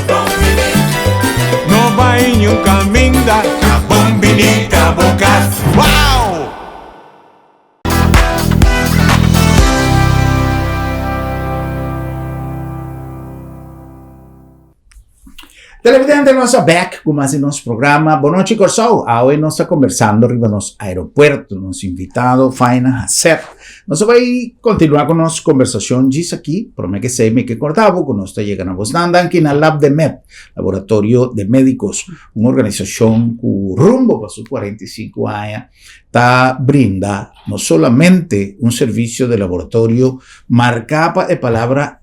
No bay niun caminda, ta bon bini ta bo cas. Wow! Televidente, nos a back ku mas di nos programa Bon Nochi Kòrsou. Awe nos ta kombersando riba nos aeropuerto. Nos invitado Faina Haseth. Nos a bai kontinuá ku nos kombersashon djis aki. Promé ke esei mi ke kòrda bo ku nos ta yega na bosnan danki na Lab de Med, Laboratorio de Médicos, un organisashon ku rumbo pa su 45 aña ta brinda no solamente un servicio de laboratorio marca pa e palabra.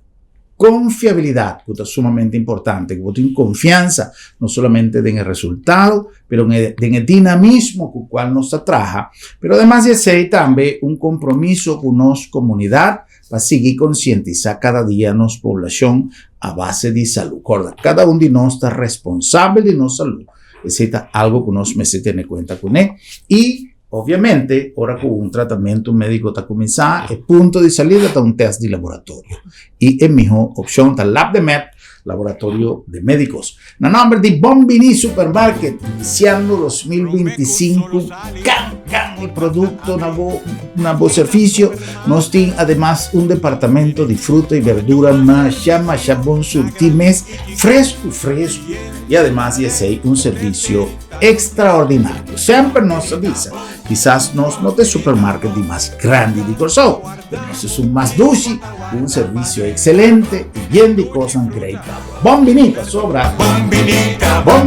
Konfiabilidat, ku ta sumamente importante, ku bo tin konfiansa no solamente den e resultado, pero den e dinamismo ku kual nos ta traha. Pero ademas di esei tambe un kompromiso ku nos komunidat pa sigui konsientisá kada dia nos poblashon a base di salú. Kòrda, kada un di nos ta responsabel di nos salú. Esei ta algu ku nos mester tene kuenta kuné. I, obviamente, ora ku un tratamentu médiko ta kuminsá, e punto di salida ta un tèst di laboratorio. I e mihó opshon ta LabdeMed, Laboratorio de Médicos. Na nòmber di Bon Bini Supermarket, inisiando 2025 kan kan di produkto na bo na bo servisio, nos tin ademas un departamento di fruta i berdura masha masha bon surtí mes, fresku fresku i ademas di esei un servisio ekstraordinario. Semper nos ta bisa, kisas nos no ta e supermarket di mas grandi di Kòrsou, pero nos esun mas dushi ku un servisio ekselente i yen di kosnan grei pa bo. Bon bini pasobra Bon bini ta bo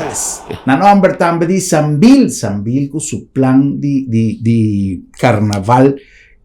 kas. Na nòmber tambe di Sambil, Sambil ku su plan di di di karnaval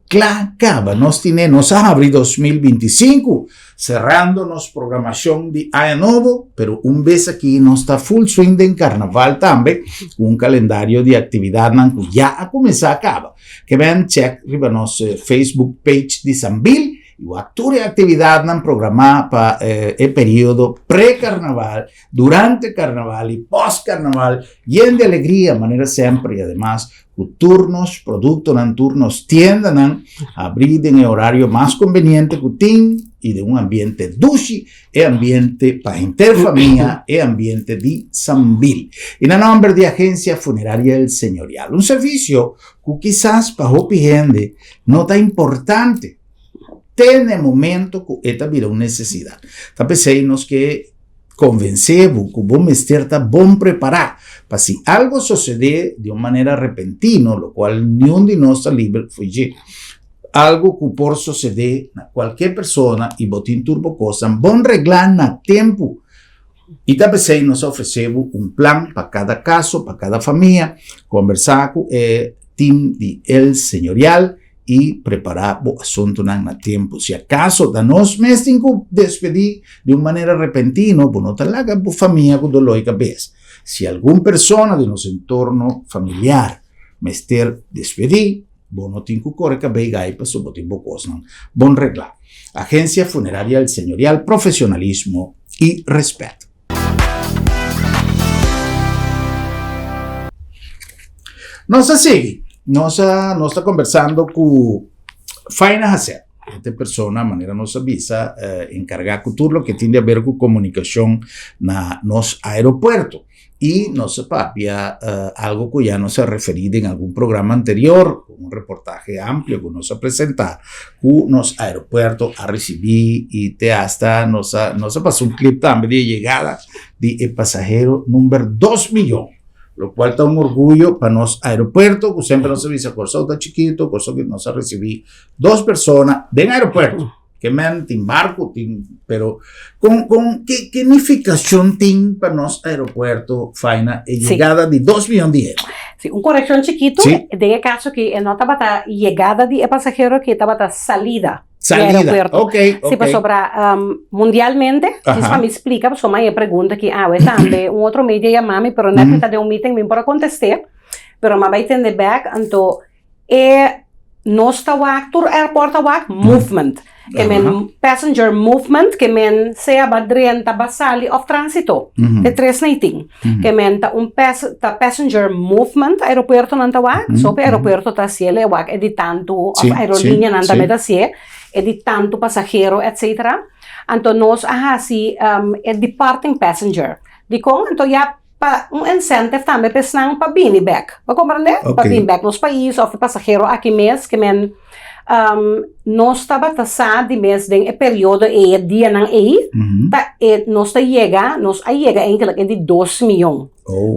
kla kaba. Nos tine, nos a habri 2025 serando nos programashon di aña nobo, pero un bes aki nos ta full swing den karnaval tambe ku un kalendario di aktividatnan ku ya a kuminsá kaba. Ke ben check riba nos Facebook page di Sambil i wak tur e aktividatnan programá pa e periodo pre-karnaval, durante karnaval i post-karnaval yen di alegria manera semper i ademas ku tur nos produktonan, tur nos tiendanan habrí den e orario mas konbeniente ku tin i den un ambiente dushi, e ambiente pa henter famia, e ambiente di Sambil. I na nòmber di Agencia Funeraria El Señorial, un servisio ku kisas pa hopi hende no ta importante te na e momento ku e ta bira un nesesidat. Ta p'esei nos ke konvensé bo ku bo mester ta bon prepará pa si algo sosodé di un manera repentino, lokual niun di nos ta liber fo'i dje. Algo ku por sosodé na kualke persona i bo tin tur bo kosnan bon reglá na tempu. I ta p'esei nos a ofresé bo un plan pa kada kaso, pa kada famia. Kombersá ku e tim di El Señorial i prepará bo asuntunan na tempu. Si akaso ta nos mes tin ku despedí di un manera repentino, bo no ta laga bo famia ku doló i kabes. Si algun persona di nos entorno familiar mester despedí, Bo no tin ku kore kabei gai pasobra bo tin bo kosnan bon reglá. Agencia Funeraria El Señorial, profesionalismo y respet. Nos ta sigui, nos a nos ta conversando ku Faina Hassel, e persona manera nos a bisa encarga ku tur loke tin di haber ku comunicacion na nos aeropuerto. I nos a papia algo ku ya nos a referí den algun programa anterior, un reportahe amplio ku nos a presentá, ku nos aeropuerto a risibí i te asta nos a nos a pasa un clip tambe di e yegada di e pasahero number dos miyon, lokual ta un orguyo pa nos aeropuerto ku semper nos a bisa Kòrsou ta chikito, Kòrsou nos a risibí dos persona den aeropuerto. Ke men tin barco tin pero con con ke ke nificacion tin pa nos aeropuerto Faina e yegada di dos miyon di hende? Si, un correccion chikito, den e caso aki e no tabata yegada di e pasahero aki, e tabata salida di e aeropuerto. Ok, ok. Si, pasobra mundialmente, djis pa mi splica, pasobra mi a pregunta aki awe tambe, un otro media yama mi, pero net mi ta den un meeting mi por a conteste, pero mi a bay tende bek, anto E nos ta wak, tur airport ta wak movement. Ke men passenger movement, ke men sea ba drenta, ba sali of transito. E tres na i tin. Ke men ta un pas, ta passenger movement aeropuertonan ta wak. So pe aeropuerto ta hasié e wak e di tantu, of aerolineanan tambe ta hasié, e di tantu pasahero etcetera. Anto nos a hasi e departing passenger. Dikon? Anto ya. Pa un incentive tambe pa esnan pa bini bek. Bo comprende? Pa bini bek nos pais of e pasahero aki mes ke men nos tabata sa di mes den e periodo ei, e dianan ei, ta e nos ta yega, nos a yega eindelijk e di dos miyon.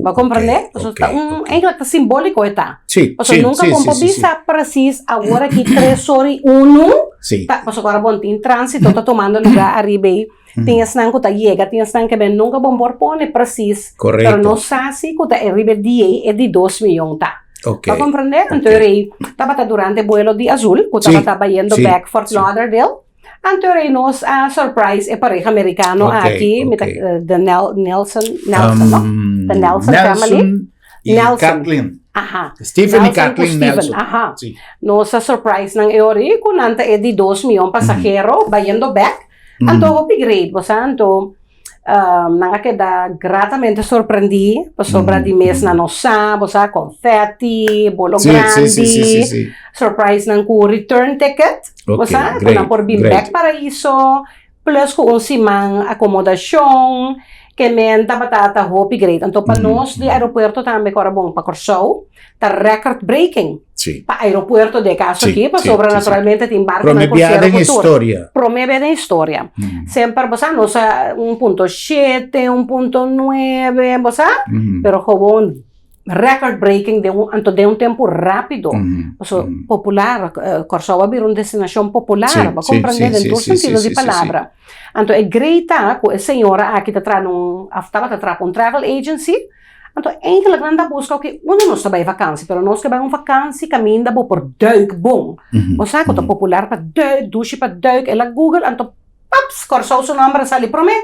Bo comprende? Pasobra ta un, eindelijk ta simbolico e ta. Pasobra nunca bo por bisa precies awor aki tres ora i unu, ta, pasobra ora bo tin transito ta tumando lugar ariba ei. Tin esnan ku ta yega, tin esnan ke ben nunka bon por pone presis. Korekto. Pero nos sa si ku ta e riba e dia ei e di dos miyon ta. Ok. Bo komprendé? Anto e rei tabata durante e buelo di Azul ku tabata bayendo bek Fort Lauderdale. Anto rei nos a surprise e pareha mericano aki, mi ta the Nelson, Nelson no? The Nelson family. Nelson y Nelson. Kathleen. Aha. Stephen y Nelson ku Kathleen Stephen, Nelson. aha. Sí. Nos a surprise nan e ora ei ku nan ta e di dos mion pasahero bayendo bek. Anto hopi great, bo sa, anto Nan a keda gratamente sorprendí pasobra di mes nan no sa, bo sa, confetti, bolo grandi, surprise nan ku return ticket, bo sa, ku nan por bin bek Paraiso, plus ku un siman akomodashon, ke men tabata ta hopi great. Anto pa nos di aeropuerto tambe ku ora bon pa Kòrsou ta record breaking. Pa aeropuerto den e kaso aki, pasobra naturalmente tin barkonan ku sera ku tur. Prome bia den historia. Semper bo sa nos a un punto shete, un punto nuebe, bo sa, pero gewoon record breaking den un, anto den un tempu rapido. Pasobra popular, Kòrsou a bira un destinashon popular, bo a komprende den tur sentido di palabra. Anto e great ta ku e señora aki ta traha na un, òf tabata traha pa un travel agency. Anto eigenlijk nan ta buska oke unda nos ta bai vakansi, pero nos ke bai un vakansi kaminda bo por duik bon. Bo sa ku ta popular pa duik, dushi pa duik, el a google anto paps Kòrsou su nòmber a sali promé.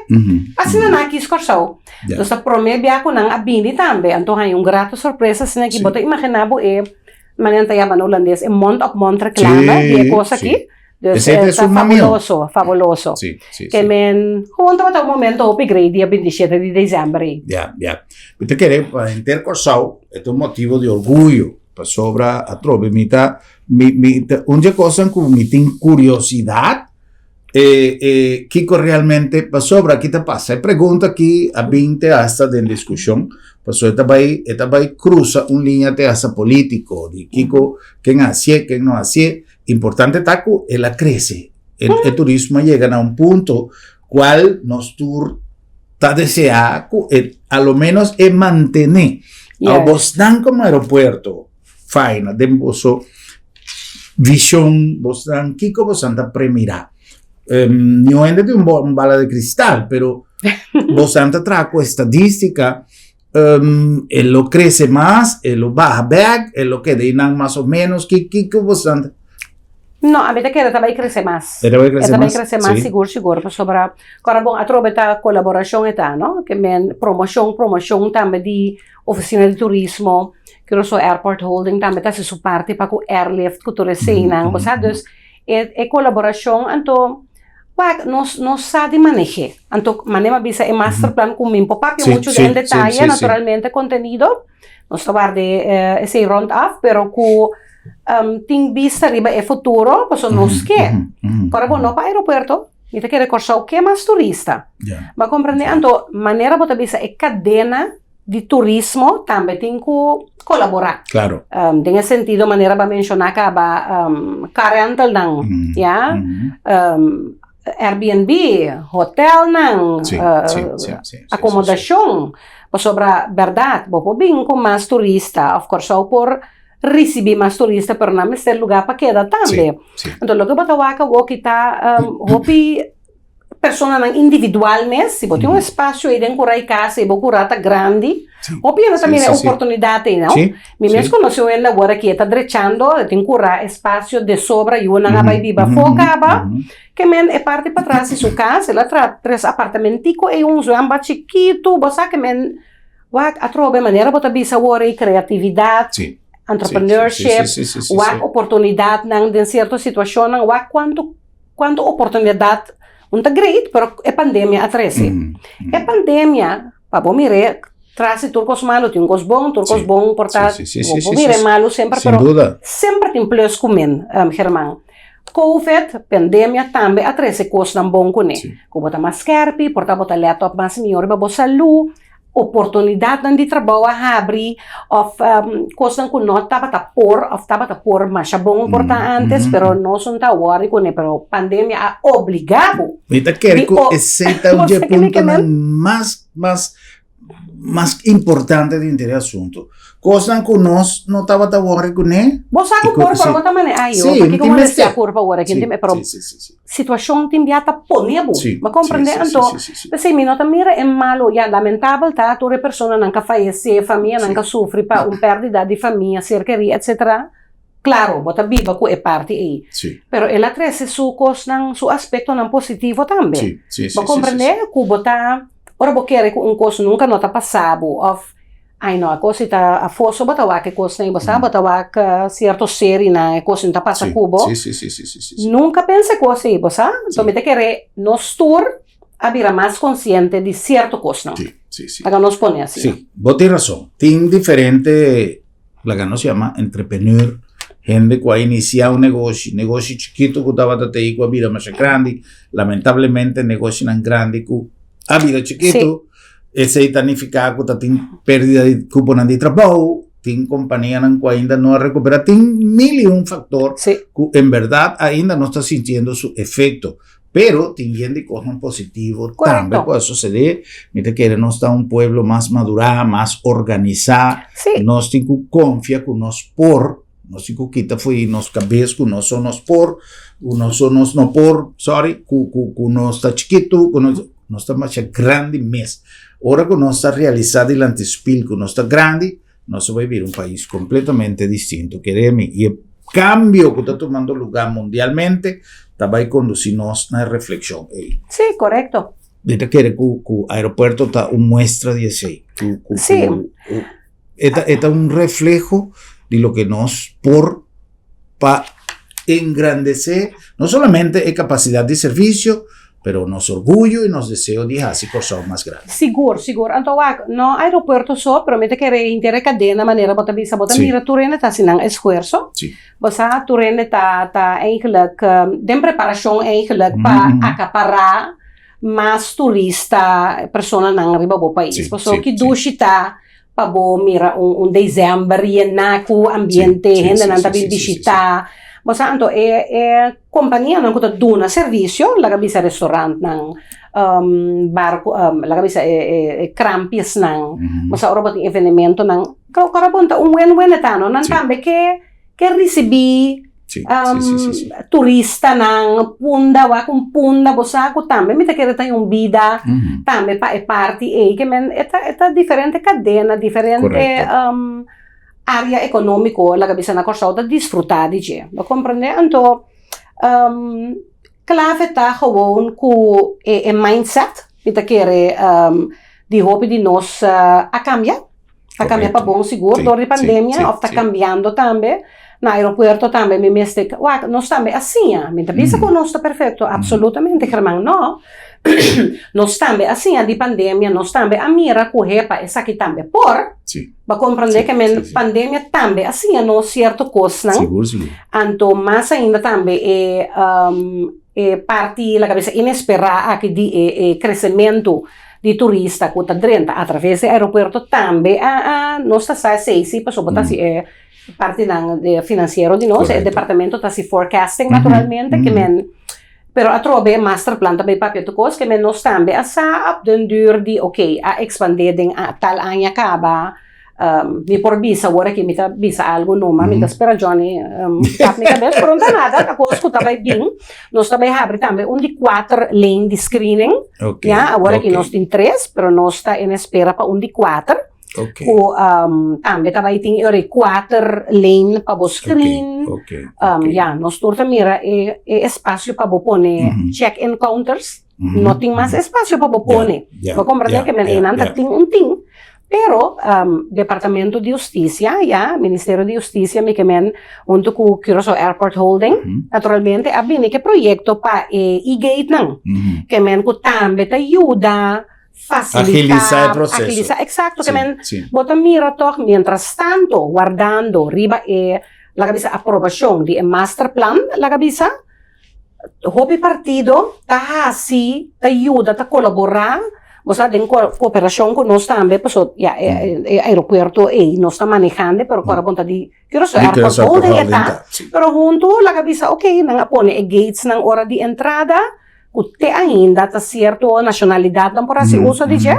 Asina nan a kis Kòrsou. Dus ta promé bia ku nan a bini tambe, anto haña un grato sorpresa asina ki bo ta imaginá bo e manera nan ta yama na hulandes e mond op mond reklame di e kos aki. Dus Esei ta ta esun mamion. fabuloso, fabuloso. Sí, sí, Ke sí. men, gewoon tabata un momento hopi great dia 27 di december ei. Ya, ya. Mi ta kere pa henter Kòrsou e ta un motibo di orguyo pasobra atrobe mi ta mi mi ta un dje kosnan ku mi tin kuriosidat e e kiko realmente pasobra aki ta pasa e pregunta aki a bin te hasta den diskushon pasobra e ta bai e ta bai krusa un liña te hasta politiko di kiko ken a hasié ken no a hasié Importante ta ku el a krese. E, e turismo a yega na un punto kual nos tur ta deseá ku e, a lo menos e mantené. Yes. Au bosnan komo aeropuerto, faina den boso vision, bosnan, kiko bosnan ta premirá? Um, niun hende tin un bala de cristal, pero bosnan ta traha ku estadística Um, e lo crece mas, e lo baha bek, e lo keda einan mas o menos. Ki, kiko bosan? No, a mi ta kere ta bai crece mas. E ta bai crece E ta bai mas? crece mas, Sí. sigur, sigur. Pasobra, kora bon, atrobe ta kolaborashon e ta, no? Ke men promoshon, promoshon tambe di ofisina di turismo, Curaçao Airport Holding tambe ta hasi su parti pa ku airlift, ku tur eseinan, bo sa. Dus, e, e kolaborashon anto Wak, nos no sa di maneh'é. Anto, manera mi a bisa e masterplan ku mi por papia muchu den detaye, naturalmente kontenido, nos ta warda esei rond af, pero ku tin bista riba e futuro, pasobra nos ke. Ora bo no pa aeropuerto, mi ta kere Kòrsou ke mas turista. Bo a komprendé? Anto, manera bo ta bisa e kadena di turismo tambe tin ku kolaborá. Claro. Um, den e sentido manera ba menshoná kaba um, car rentalnan, mm. ya, um, Airbnb, hotelnan, sí, uh, sí, sí, sí, akomodashon. Pasobra bèrdat, bo por bin ku mas turista, òf Kòrsou por risibí mas turista, pero nan mester lugá pa keda tambe. Sí, sí. Anto loke bo ta wak awor ki ta um, hopi personanan individual mes, si bo tin un espasio ei den kura i kas i bo kura ta grandi, hopi hende ta mira e oportunidat ei, no? Mi mes konosé un hende awor aki, e ta drechando, e tin kura espasio de sobra, yunan a bai biba afó kaba, ke men e parti patras di su kas, el a traha tres apartamentico ei, un zwembad chikitu, bo sa ke men wak atrobe manera bo ta bisa awor ei kreatividat, entrepreneurship, wak oportunidatnan den sierto situashonnan, wak kuantu. Cuanto oportunidad un ta great, pero e pandemia a trece. E pandemia, pa bo mir'é, tras di tur cos malo tin un cos bon, tur cos bon por ta, bo por mir'é malo semper, Sin pero duda. semper tin plus cu min, German. Covid, pandemia, tambe a trece cosnan bon cuné. Cu bo ta mas skerpi, por ta bo ta let op mas mihor riba bo salú, Oportunidatnan di trabou a habri òf kosnan ku no tabata por òf tabata por masha bon por ta ántes pero nos no ta wòri kuné pero pandemia a obligá bo. Mi ta kere ku esei ta un dje puntonan mas mas mas importante di henter e asuntu. Kosnan ku nos no tabata wòri kuné. Bo sa ku por pero bo ta manera ayo pakiko molestia kurpa awor aki pero Situacion tin bia ta pone bo. Bo a comprende? Anto, p'esei mi no ta mira e malo. Ya, lamentabel ta tur e personanan ka fayece, famianan ka sufri pa un perdida di famia, ser keri, etcetera. Klaro, bo ta biba ku e parti ei. Sí. Pero el a trese su kosnan, su aspektonan positivo tambe. Sí, sí, sí. Bo komprendé ku bo ta, ora bo kere ku un kos nunka no ta pasa bo òf ai no, e kos ei ta afó so bo ta wak e kosnan ei, bo sa, bo ta wak sierto serinan, e kos ei no ta pasa ku bo. Sí, sí, sí, sí, sí, sí. Nunka pensa e kos ei, bo sa. Anto mi ta kere nos tur a bira mas konsiente di sierto kosnan. Sí, sí, sí. Laga nos pone asina. Sí, bo tin rason. Tin diferente Laga nos yama entrepreneur, hende ku a inisiá un negoshi, negoshi chikitu ku tabata te i ku a bira masha grandi, lamentablemente negoshinan grandi ku a bira chikitu, esei ta nifiká ku ta tin pérdida di kuponan di trabou, tin kompanianan ku ainda no a rekuperá, tin mil i un faktor ku en bèrdat ainda nos ta sintiendo su efekto. Pero tin yen di kosnan positivo tambe ku a sosede. Mi ta kere nos ta un pueblo mas madurá, mas organisá. Nos tin ku konfia ku nos por. Nos tin ku kita fo'i nos kabes ku nos so nos por, ku nos so nos no por, sorry, ku ku ku nos ta chikitu, ku nos nos ta masha grandi mes. Ora ku nos ta realisá dilanti spil ku nos ta grandi, nos ta bai bira un pais completamente distinto, kere mi. Y e cambio cu ta tumando lugar mundialmente ta bai conduci nos na e reflexion ey. Sí, correcto. Mi ta kere cu cu aeropuerto ta un muestra di esey. Cu cu Sí. cu e ta e ta un refleho di loke nos por pa engrandece no solamente e capacidad di servicio, pero nos orguyo y nos deseo di haci Corsou mas grandi. Sigur, sigur. Anto wak, no aeropuerto so, pero mi ta kere henter e cadena manera bo ta bisa, bo ta mira tur hende ta haci nan esfuerso. Bo sa tur hende ta ta eigenlijk den preparacion eigenlijk pa acapara mas turista, personanan riba bo pais. Pasobra ki dushi ta pa bo mira un un december yená ku ambiente, hendenan ta bin bishitá. Bo sa anto e e kompanianan ku ta duna servisio, laga bisa restaurantnan, bar ku laga bisa e e e krampjesnan, bo sa ora bo tin evenementonan, ora bo ta un wen wen e ta no, nan tambe ke ke risibí Turistanan punda wak un punda bo sa ku tambe mi ta kere ta un bida tambe pa e parti ei ke men e ta e ta diferente kadena diferente area ekonómiko laga bisa na Kòrsou ta disfrutá di dje bo komprendé anto klave ta gewoon ku e e mindset mi ta kere di hopi di nos a kambia. Ta cambia pa bon sigur dor di pandemia of ta cambiando tambe. Na aeropuerto tambe mi mester wak nos tambe a siña. Mi ta bisa cu nos ta perfecto, absolutamente German no. Nos tambe a siña di pandemia, nos tambe a mira cu hepa esaki tambe por. Bo a comprende ke men pandemia tambe a siña nos cierto cosnan. Anto mas ainda tambe e e parti laga bisa inespera aki di e crecemento. di turista ku ta drenta atraves di aeropuerto tambe a a nos ta sa esei si pasobra bo ta hasi e partinan de finansiero di nos e departamento ta hasi forecasting naturalmente ke men pero atrobe masterplan ta bay papia tur kos ke men nos tambe a sa op den duur di oke a expande den tal aña kaba. Mi por bisa awor aki mi ta bisa algo numa, mi ta spera Johnny tap mi kabes, pero no ta nada, ta kos ku ta bai bin. Nos ta bai habri tambe un di kuater lane di screening, ya, awor aki nos tin tres, pero nos ta en espera pa un di kuater, ku tambe ta bai tin e ora kuater lane pa bo screen, ya, nos tur ta mira e espasio pa bo pone check in counters. No tin mas espacio pa bo pone. Bo comprende que men einan ta tin un tin, pero Departamento di Husticia, ya, Ministerio di Husticia mi ke men hunto cu Curaçao Airport Holding, naturalmente a bini ke proyecto pa e e-gate nan, ke men cu tambe ta yuda facilita, Agilisa e proceso. agilisa, exacto, ke men bo ta mira toch mientras tanto wardando riba e laga bisa aprobacion di e masterplan, laga bisa. Hopi partido ta hasi, ta yuda, ta kolaborá, bo sa den kooperashon ku nos tambe paso ya e aeropuerto ei nos ta manehando pero ku ora bo ta di Curaçao Airport Holding e ta, pero huntu laga bisa ok nan a pone e gatesnan ora di entrada ku te ainda ta sierto nashonalidatnan por hasi uso di dje,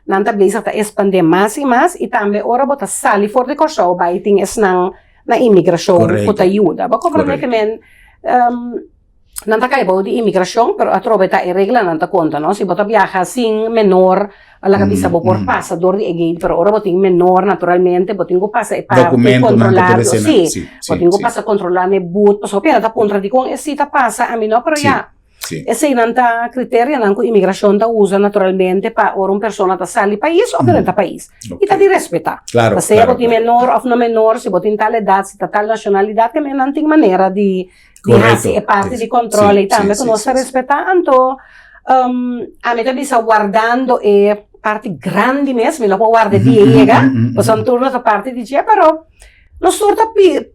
nan ta bezig ta espandé mas i mas i tambe ora bo ta sali for di Kòrsou bai tin esnan na imigrashon ku ta yuda. Bo komprende ke men. Nan ta kai bou di imigrashon, pero atrobe ta e reglanan ta konta, no? Si bo ta biaha sin menor, laga bisa bo por pasa dor di e gate, pero ora bo tin menor, naturalmente bo tin ku pasa e parti Dokumentonan ku kontrolá, ta si, sí, sí, bo tin ku sí. pasa kontrolá n'e but, pasobra hopi hende ta puntra dikon e si ta pasa, ami no, pero Sí, ya, sí. eseinan ta kriterianan ku imigrashon ta usa naturalmente pa ora un persona ta sali pais òf drenta pais. I ta Ok. di respetá. Klaro, Ta sea klaro, bo tin klaro. menor òf no menor, si bo tin tal edat, si ta tal nashonalidat, ke men nan tin manera di di hasi e parti di control y tambe cu nos ta respeta anto ami ta bisa wardando e parti grandi mes mi no por warda e dia yega pasobra tur no ta parti di dje pero nos tur ta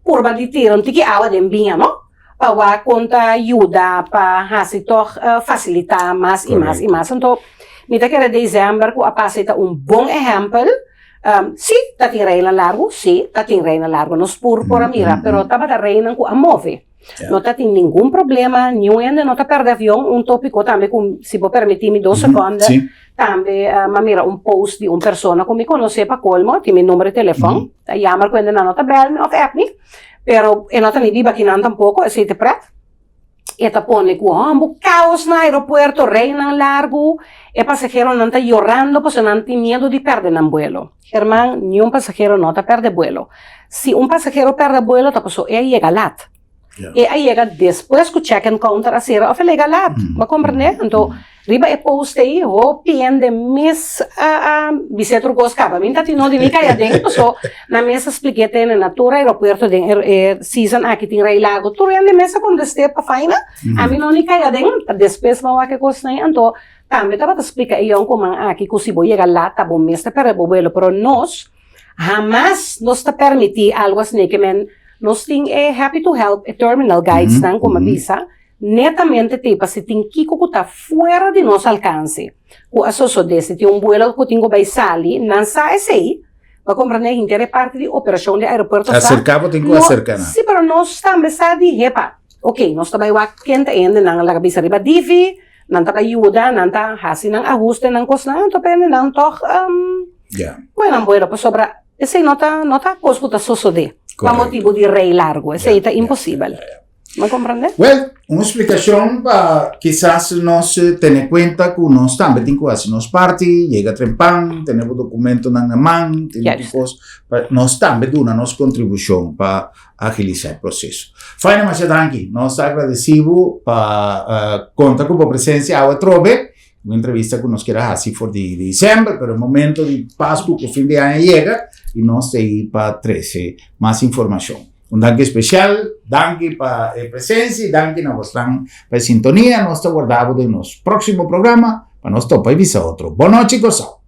purba di tira un tiki awa den biña no pa wak con ta yuda pa hasi tog facilita mas y mas y mas anto mi ta kere december cu a pasa e ta un bon ehempel si ta tin reinan largu, si ta tin reinan largu, nos pur por a mira, pero tabata reinan ku a move. No ta tin ningun problema, niun hende no ta pèrdè avion, un tópiko tambe ku si bo permití mi dos sekonde, tambe m'a mira un post di un persona ku mi konosé pa kolmo, tin mi number di telefòn, ta yammer ku hendenan no ta bèl mi òf app mi, pero e no ta ni biba akinan tampoko, esei ta prèt. E ta pone ku hòmber kaos na aeropuerto, reinan largu, e pasaheronan ta yorando pasobra nan tin miedu di pèrdè nan buelo. Herman, niun pasahero no ta pèrdè buelo. Si un pasahero pèrdè buelo ta pasobra e a yega lat. E a yega despues ku check-in counter a sera òf el a yega lat. Bo a komprendé? Anto Riba e post ei hopi hende mes a a bis'é tur kos kaba. Mi ta tin no di mi kai aden paso nan mes a splik'é tene na tur aeropuerto den e e season aki tin rei largo. Tur hende mes a kontest'é pa faina. Ami no ni kai aden. Ta despues mi a wak e kosnan ei. Anto tambe tabata splika e yònkuman aki ku si bo yega lat ta bo mes ta pèrdè bo vuelo. Pero nos hamas nos ta pèrmití algu asina ke men nos tin e happy to help e terminal guides nan ku mi a bisa. Netamente te pa si tin kiko ku ta fuera di nos alkanse, ku a sosodé si tin un buelo ku tin ku bai sali, nan sa esei, bo a komprendé hinter e parti di operashon di aeropuerto sa, Aserká bo tin ku no, aserká nan. si pero nos tambe sa di hepa, ok, nos ta bai wak ken ta e hendenan laga bisa riba divi, nan ta bai yuda, nan ta hasi nan ahuste, nan kosnan, anto pa e hendenan tòg kohe nan buelo, pasobra esei no ta no ta kos ku ta sosodé pa motibu di rei largu, esei ta imposibel. Bo comprende? Well, un explicacion pa kisas nos tene cuenta cu nos tambe tin cu haci nos parti, yega trempan, tene bo documentonan na man, tin hopi cos, pa nos tambe duna nos contribucion pa agilisa e proceso. Faina masha danki, nos ta agradeci bo pa conta cu bo presencia awe atrobe, un entrevista cu nos kier a haci for di december, pero e momento di Pascu cu fin di aña yega y nos ta ey pa trece mas informacion. Un danki especial, danki pa e presencia y danki na bosnan pa e sintonia. Nos ta warda bo den nos proximo programa pa nos topa y bisa otro. Bon nochi Kòrsou!